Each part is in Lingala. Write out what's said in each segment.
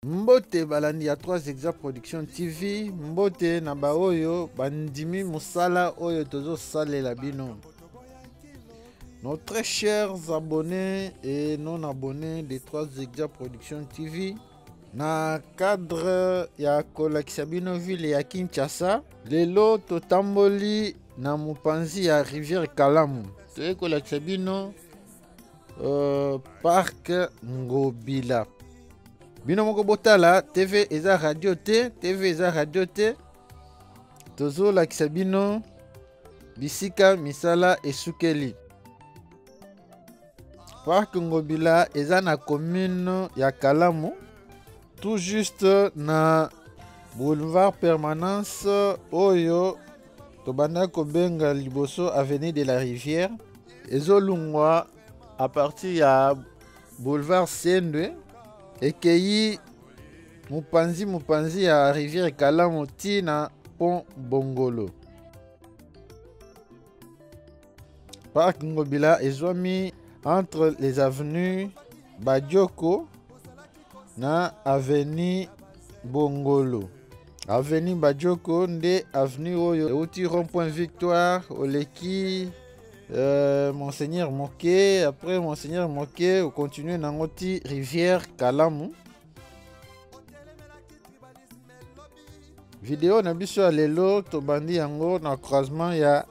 Mbote balandi ya 3 Exa Production TV, mbote na baoyo bandimi mosala oyo tozosalela bino. Nos très chers abonnés et non abonnés de 3 Exa Production TV, na cadre ya kolakisa bino ville ya Kinshasa, lelo totamboli na mopanzi ya rivière Kalamu. Toye kolakisa bino euh, parc Ngobila. Bino moko botala, TV eza radio te, TV eza radio te. Tozolakisa bino bisika misala esukeli. Parc Ngobila eza na commune ya Kalamu, tout juste na boulevard Permanence oyo tobanda kobenga liboso avenue de la Rivière, ezolungwa à partir ya boulevard Sendwe ekei mopanzi mopanzi ya rivière Kalamu ti na pont Bongolo. Parc Ngobila ezwami entre les avenues Badioko na avenue Bongolo. Avenue Badioko nde avenue oyo euti rond-point Victoire oleki Monseigneur Moke, après Monseigneur Moke ocontinue nango ti rivière Kalamu. Video na biso ya lelo tobandi yango na croisement ya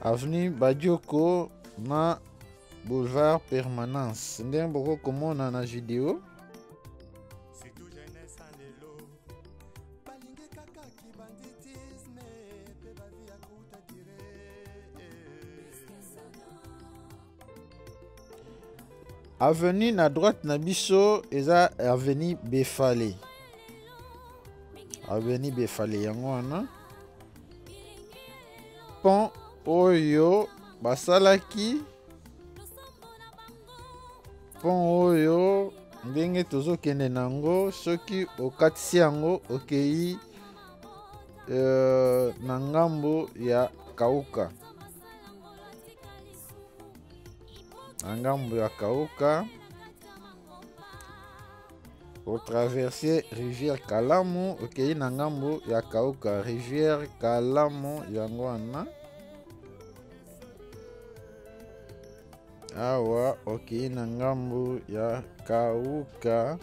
avenue Badioko na boulevard Permanence, ndenge boko komona na video. Avenue na droite na biso eza avenue Befale. Avenue Befale yango wana. Pont oyo basalaki, pont oyo ndenge tozokende nango, soki okatisi yango okei na ngambo ya Kauka. Na ngambo ya Kauka, otraverse rivière Kalamu, okei na ngambo ya Kauka, rivière Kalamu yango wana. Awa okei na ngambo ya Kauka.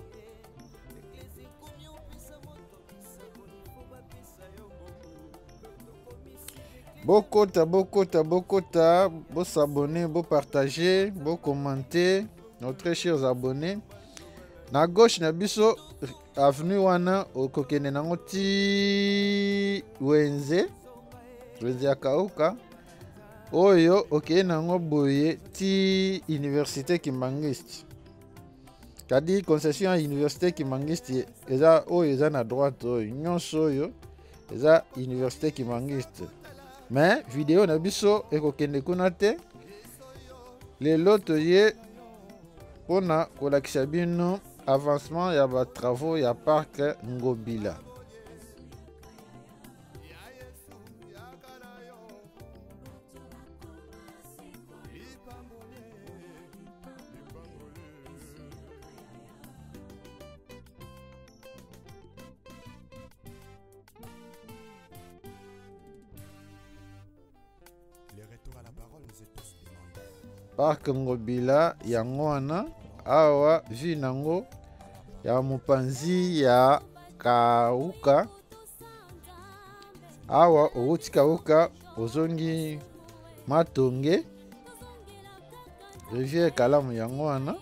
Bokota, bokota, bokota, bosabonner, bopartager, bocommenter, nos très chers abonnés. Na gauche na biso avenue wana okokende nango ti wenze, wenze ya Kauka. Oyo okende nango boye ti université Kimbanguiste. Kadi concession ya université Kimbanguiste eza oyo eza na droite oyo nyonso oyo eza université Kimbanguiste. Mais video na biso ekokende kuna te. Lelo toye mpona kolakisa bino avancement ya ba travaux ya parc Ngobila. Parc Ngobila yango wana awa vue nango ya mopanzi ya Kauka. Awa owuti Kauka ozongi Matonge, rivière Kalamu yango wana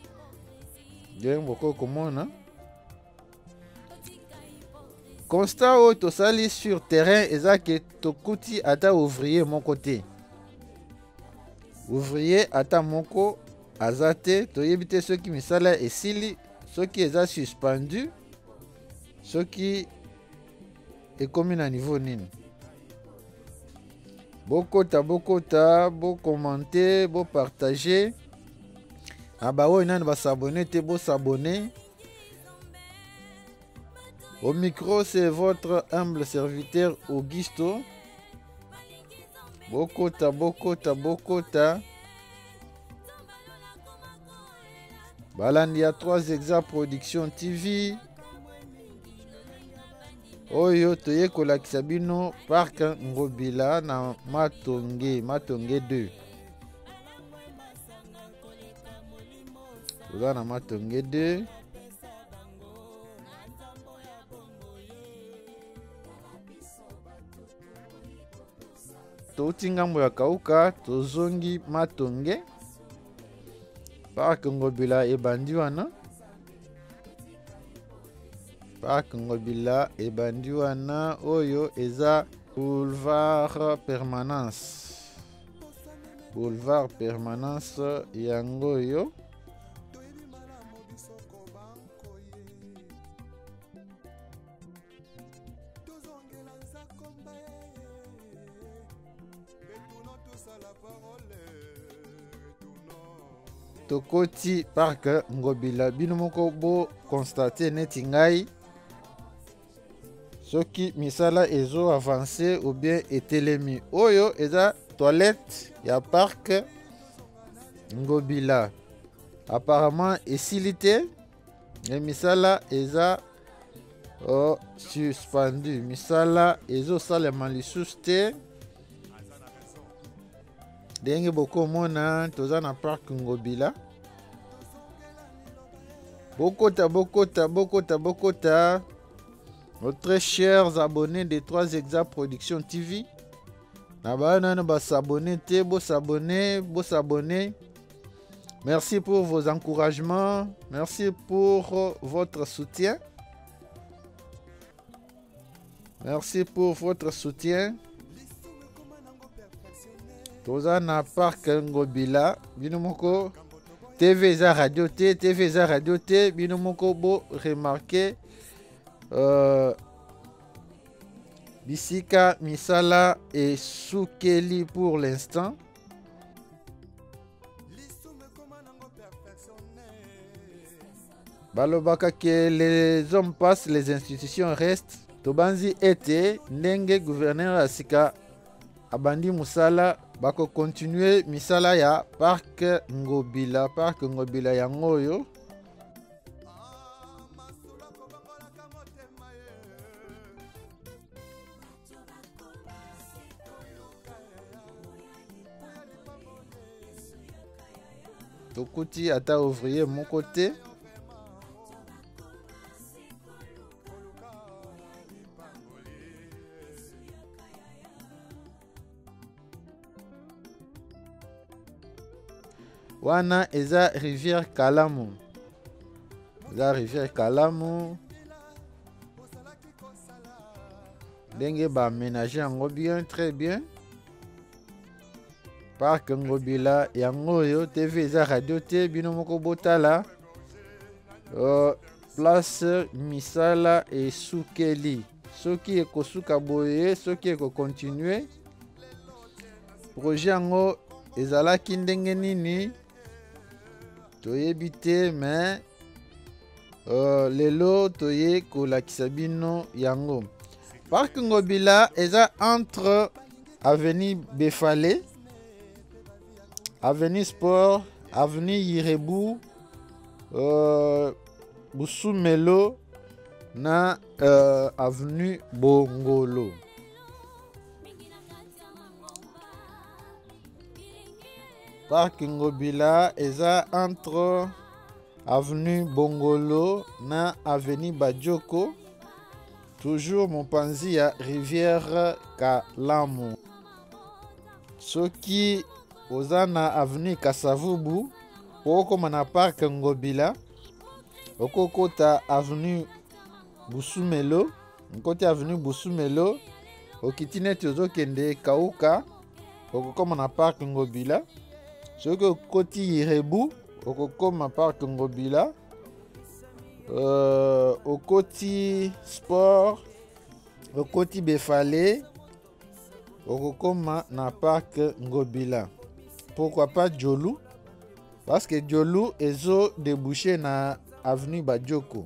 ndenge bokoki komona. Constat oyo tosali sur terrain eza ke tokuti ata ouvrier moko te. Ouvrier ata moko aza te, toyebi te soki misala esili, soki eza suspendu, soki ekomi na niveau nini. Bokota, bokota, bokommente, bopartage. Na baoyo nani basabone te, bosabone. Au micro, c'est votre humble serviteur Augusto. Bokota, bokota, bokota. Balandi ya 3 Exa Production TV. Oyo toye kolakisa bino parc Ngobila na Matonge, Matonge 2. Toza na Matonge 2. Touti ngambo ya Kauka, tozongi Matonge. Parc Ngobila ebandi wana. Parc Ngobila ebandi wana, oyo eza boulevard Permanence. Boulevard Permanence yango oyo. Tokoti parc Ngobila, bino moko bo constate neti ngai soki misala ezo avancer ou bien etelemi. Oyo eza toilette ya parc Ngobila, apparemment esili te, mais misala eza oh, suspendu, misala ezosalema lisusu te. Ndenge bokomona toza na parc Ngobila. Bokota, bokota, bokota, bokota. Nos très chers abonnés de 3 Exa Production TV. Na ba nanu ba s'abonner te, bo s'abonner, bo s'abonner. Merci pour vos encouragements, merci pour votre soutien. Merci pour votre soutien. Toza na parc Ngobila, bino moko TV eza radio te, TV eza radio te, bino moko bo remarquer bisika misala esukeli pour l'instant. Balobaka ke les hommes passent, les institutions restent. Tobanzi ete ndenge gouverneur ya sika abandi mosala, bakokontinue misala ya parc Ngobila. Parc Ngobila yango oyo. Tokuti ata ouvrier moko te. Wana eza rivière Kalamu. Eza rivière Kalamu. Ndenge ba aménager yango bien, très bien. Parc Ngobila yango oyo, TV eza radio te, bino moko botala. Place misala esukeli. Soki ekosuka boye, soki ekokontinue. Projet yango ezalaki ndenge nini? Toyebi te, mais lelo toye kolakisa bino yango. Parc Ngobila eza entre avenue Befale, avenue Sport, avenue Yirebu, Busumelo na avenue Bongolo. Parc Ngobila eza entre avenue Bongolo na avenue Badioko, toujours mopanzi ya rivière Kalamu. Soki oza na avenue Kasavubu, okoma na parc Ngobila, okokota avenue Busumelo, nkoti avenue Busumelo, okiti neti ozokende Kauka, okokoma na parc Ngobila. Soki okoti Yirebu, okokoma parc Ngobila. Okoti Sport, okoti Befale, okokoma na parc Ngobila. Pourquoi pas Djolu? Parce que Djolu ezo débouché na avenue Badioko.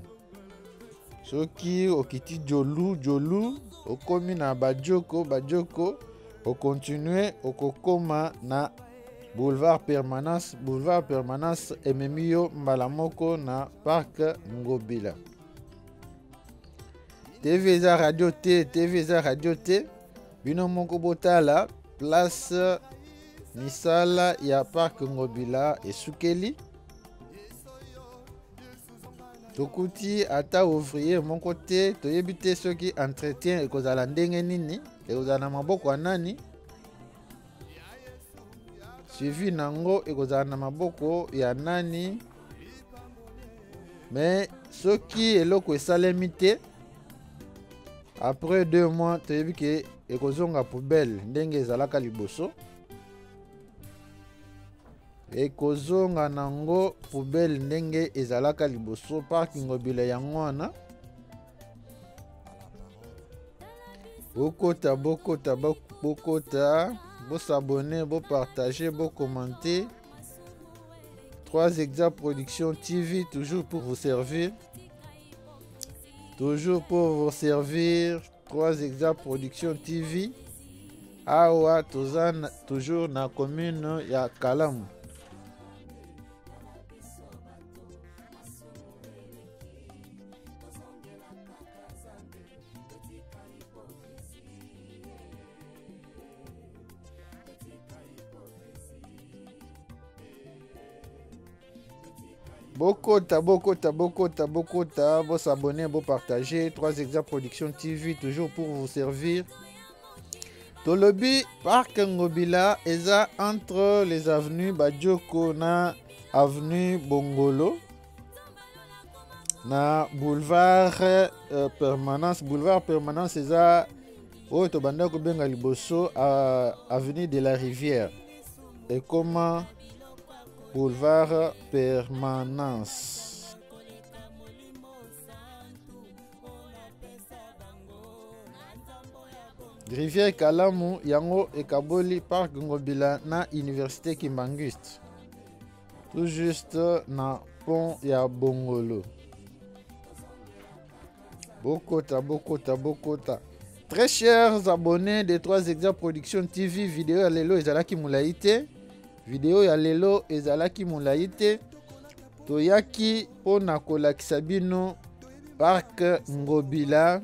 Soki okiti Djolu, Djolu, okomi na Badioko, Badioko, okontinue okokoma na boulevard Permanence, boulevard Permanence ememi yo mbala moko na parc Ngobila. TV eza radio te, TV eza radio te. Bino moko botala place misala ya parc Ngobila esukeli. Tokuti ata ouvrier moko te, toyebi te soki entretien ekozala ndenge nini, ekozala na maboko ya nani, suivi nango ekozala na maboko ya nani. Mais soki eloko esalemi te après 2 mois, toyebi ke ekozonga poubelle ndenge ezalaka liboso, ekozonga nango poubelle ndenge ezalaka liboso. Parc Ngobila yango wana. Bokota, bokota, bokota, bosabone, bopartage, bokommente. 3 Exa Production TV, toujours pour vous servir. Toujours pour vous servir. 3 Exa Production TV. Awa toza toujours na commune ya Kalamu. Bokota, bokota, bokota, bokota, bosabonner, bopartager. 3 Exa Production TV, toujours pour vous servir. Tolobi Parc Ngobila eza entre les avenues Badioko na avenue Bongolo na boulevard Permanence. Boulevard Permanence eza oyo tobanda kobenga liboso avenue de la Rivière, ekoma boulevard Permanence. Rivière Kalamu yango ekaboli Parc Ngobila na Université Kimbanguiste, tout juste na pont ya Bongolo. Bokota, bokota, bokota. Très chers abonnés de 3 Exa Production TV, vidéo ya lelo ezalaki molai te. Vidéo ya lelo ezalaki molai te. Toyaki mpona kolakisa bino Parc Ngobila.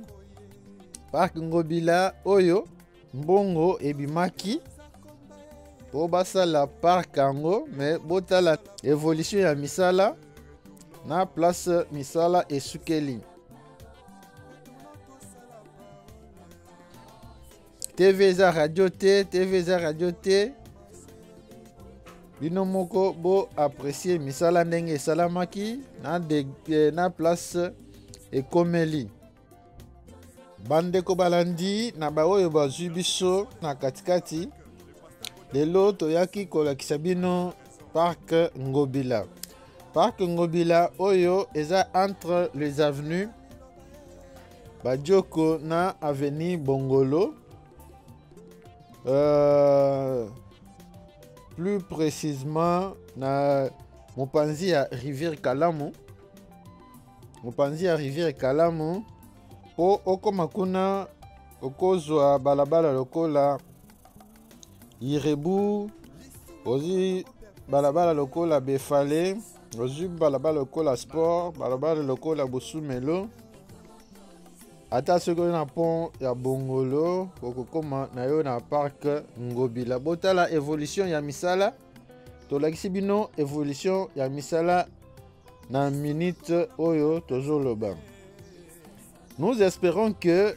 Parc Ngobila oyo mbongo ebimaki po basala parc yango, mais botala évolution ya misala na place misala esukeli. TV eza radio te, TV eza radio te. Bino moko bo apprécier misala ndenge esalamaki na de, na place ekomeli. Bandeko balandi na baoyo bazwi biso na katikati, lelo toyaki kolakisa bino Parc Ngobila. Parc Ngobila oyo eza entre les avenues Badioko na avenue Bongolo, plus précisément na mopanzi ya rivière Kalamu. Mopanzi ya rivière Kalamu, po okoma kuna okozwa balabala lokola Irebu, ozwi balabala lokola Befale, ozwi balabala lokola Sport, balabala lokola Bosumelo. Ata soki oyo na pont ya Bongolo, okokoma na yo na Parc Ngobila. Botala évolution ya misala, tolakisi bino évolution ya misala na minute oyo tozoloba. Nous espérons que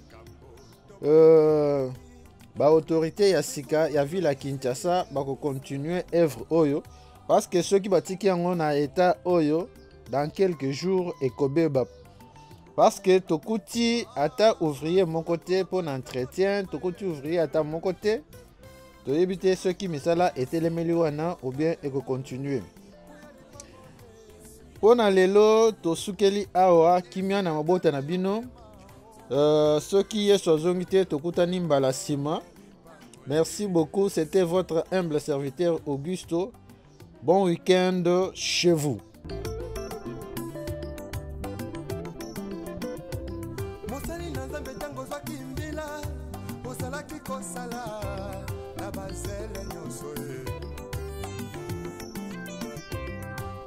ba autorité ya sika ya ville ya Kinshasa bako continuer œuvre oyo, parce que soki batiki yango na état oyo, dans quelques jours ekobeba. Parce que tokuti ata ouvrier moko te mpo na entretien, tokuti ouvrier ata moko te, toyebi te soki misala etelemeli wana ou bien ekocontinue. Mpo na lelo tosukeli awa, kimia na mabota na bino. Soki Yesu azongi te, tokutani mbala nsima. Merci beaucoup, c'était votre humble serviteur Augusto. Bon week-end chez vous. Mosali na Nzambe, ntango ozwaki mbila, ozalaki kosala na bazele nyonso.